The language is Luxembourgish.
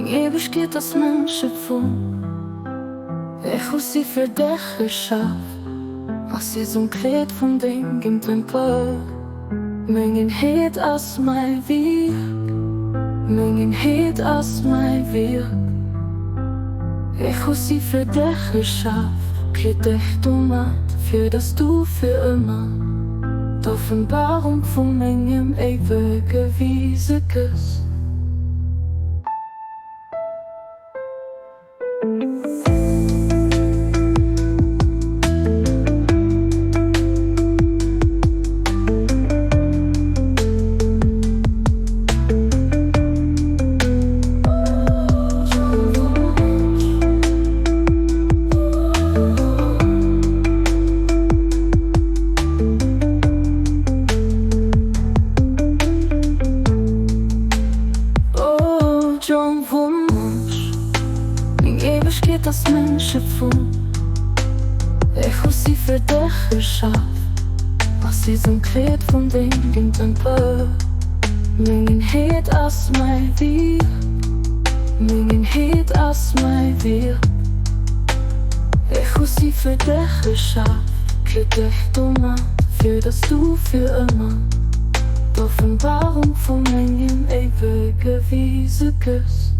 Ewegkeet ass meng Schëpfung, Ech hu si fir dech erschaf, a si sinn Kleed vun dengem Tempel. Meng Eenheet ass mäi Wierk, meng Eenheet ass mäi Wierk. Ech hu si fir dech erschaf, kleed dech domat, fir dass du fir ëmmer d'Offenbarung vu mengem éiwege Wiese gëss. O Jong vum Mënsch, meng Éiwegkeet ass meng Schëpfung, Ech hu si fir dech erschaf, a si sinn d'Kleed vun dengem Tempel. Meng Eenheet ass mäi Wierk, meng Eenheet ass mäi Wierk. Ech hu si fir dech erschaf, kleed dech domat, fir dass du fir ëmmer d'Offenbarung vu mengem éiwege Wiese gëss.